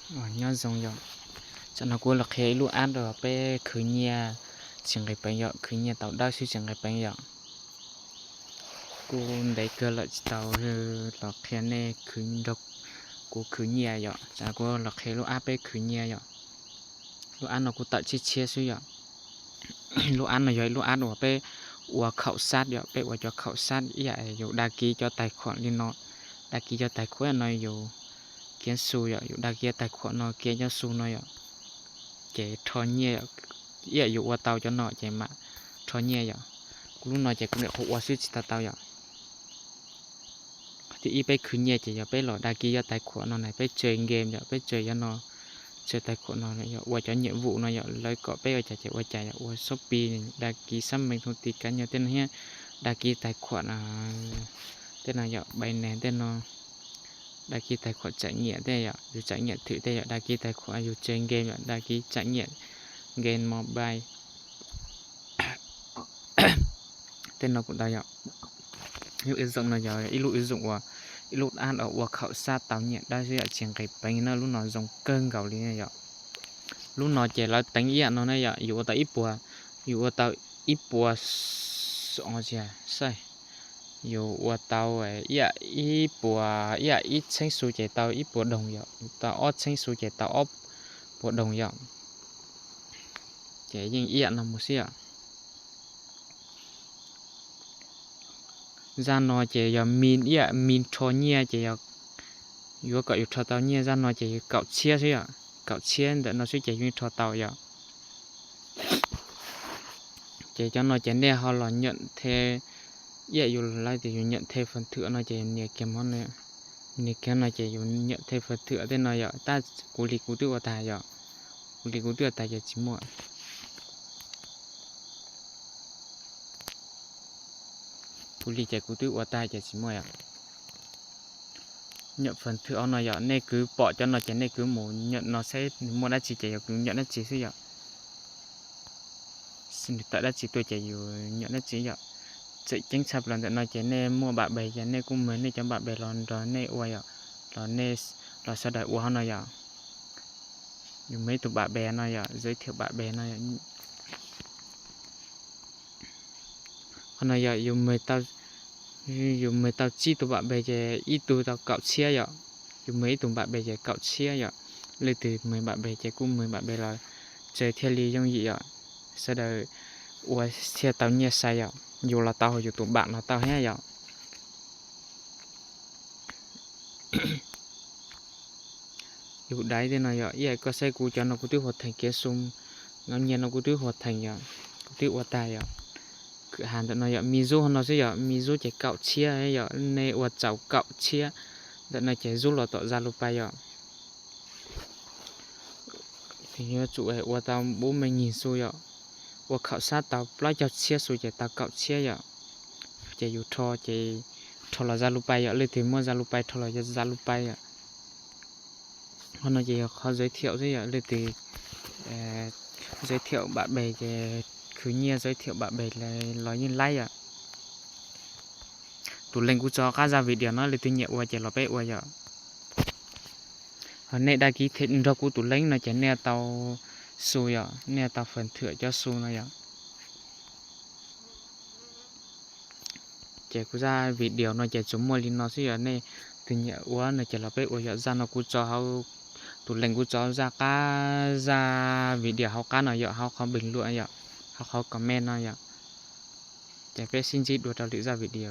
Nyob zoo yom, tsam no kuv los qhia ib lub app uas peb khwv nyiaj tsis nqis peev yom, khwv nyiaj tau dawb xwb tsis nqis peev yom. Kuv ntev kawg lawm tsis tau los qhia nej khwv nrog kuv khwv nyiaj yom, tsam no kuv los qhia lub app peb khwv nyiaj yom. Lub app no kuv tawm tshiab tshiab xwb yom. Lub app no yog ib lub app uas peb ua khaum xab yom, peb ua cov khaum xab ib yam yus dag kis cov tais khuam li no, dag kis cov tais khuam no yus kiav xu yom, yus dag kis cov tais khuam no kiav cov xu no yom, ces rho nyiaj, ib yam yus ua tau cov no ces mam rho nyiaj yom. Kuv lub no ces kuv niam qhuav ua xwb tsis tau tau yom. Qhov thib ib peb khwv nyiaj ces yog peb los dag kis cov tais khuam no na, peb tsawg game yom, peb tsawg cov no, tsawg tais khuam no yog ua cov nyiam vum no yom, lawv kom peb ua cas ces ua cas yom, ua Shopee, dag kis xab mees thoo tis kav nyog tej no thiab, dag kis tais khuam tej no yom, Binance tej no, dag kis tais khuam tsam nyiam tej yom, yus tsam nyiam thwm tej yom, dag kis tais khuam yus tsawg game yom, dag kis tsam nyiam game mobile tej no kuj tau yom. Lub app zoo no yog ib lub app zoo uas, ib lub app uas ua khaum xab tau nyiaj dawb xwb yom, tsis nqis peev na, lub no zoo kawg nkaus li yom. Lub no ces lawv teev ib yam no na yom, yus ua tau ib puas, yus ua tau ib puas, yus ua tau ib yam ib puas, ib yam ib txheeb xu ces tau ib puas doog yom, yus tau ob txheeb xu ces tau ob puas doog yom. Ces yeej ib yam no mus xwb yom. Zaj no ces yog min ib yam min rho nyiaj ces yog yuav kom yus rho tau nyiaj zaj no ces yog kaum txhiab xwb yom, kaum txhiab ntawm no xwb ces yeej rho tau yom. Ces cov no ces nej ho los nyam the, ib yam yus lawv tias yus nyam the phần thưởng no ces nias kiag hmo, nias kiag no ces yus nyam the phần thưởng tej no yom, tab kuv li kuv twb ua tag yom, kuv li kuv twb ua tag ces tsis muaj. Kuv li ces kuv twb ua tag ces tsis muaj yom. Nyam phần thưởng no yom, nej kwv pom cov no ces nej kwv mus nyam no saib nws muaj dab tsi ces yog kwv nyam dab tsi xwb yom. Nws tawm dab tsi tuaj ces yus nyam dab tsi yom. Tseem ceeb tshaj plaws ntawm no ces nej muaj bạn bè ces nej kuj mời nej cov bạn bè los nrog nej ua yom, los nej, los sawv daws ua hauv no yom. Yus mời ib tug bạn bè no yom, giới thiệu bạn bè no yom. Qhov no yog yus, yus mời tau tsib tug bạn bè ces ib tug tau kaum txhiab yom. Yus mời ib tug bạn bè ces kaum txhiab yom. Leej twg mời bạn bè ces kuj mời bạn bè los txawg thiaj li yooj yim yom. Sawv daws ua thiaj tau nyiaj sai yom. Yus los tau, yus tus bạn los tau thiab yom. Yus daiv tej no yom, ib yam koj saib kuv cov no kuv twb hoàn thành kiếm số, nyiaj no kuv twb hoàn thành yom, kuv twb ua tag yom. Kwv ha ntawm no yom, Mi Zub hauv no xwb yom, Mi Zub ces kaum txhiab yom, nej ua txaus kaum txhiab ntawm no ces zub los tom Zalopay yom. Yuav tsum ua tau bốn mươi nghìn xu yom, ua khaum xab tau plaub caug txhiab xu ces tau kaum txhiab yom. Ces yus rho ces rho los Zalopay yom, leej twg muaj Zalopay rho los Zalopay yom. Qhov no ces yog qhov giới thiệu xwb yom, leej twg giới thiệu bạn bè ces khwv nyiaj giới thiệu bạn bè los yeej laib yom. Tus link kuv tso qab zaj video no leej twg nyiam ua ces los peb ua yom. Ho nej đăng ký nrog kuv tus link no ces nej tau xu yom, nej tau phần thưởng cov xu no yom. Ces kuv zaj video no ces tsuas muaj li no xwb yom, nej tus nyiam ua no ces los peb ua yom. Zaj no kuv tso hauv, tus link kuv tso zaj qab, zaj video hauv qab no yom, hauv qhov bình luận yom, hauv qhov comment no yom. Ces peb sib ntsib dua rau lwm zaj video.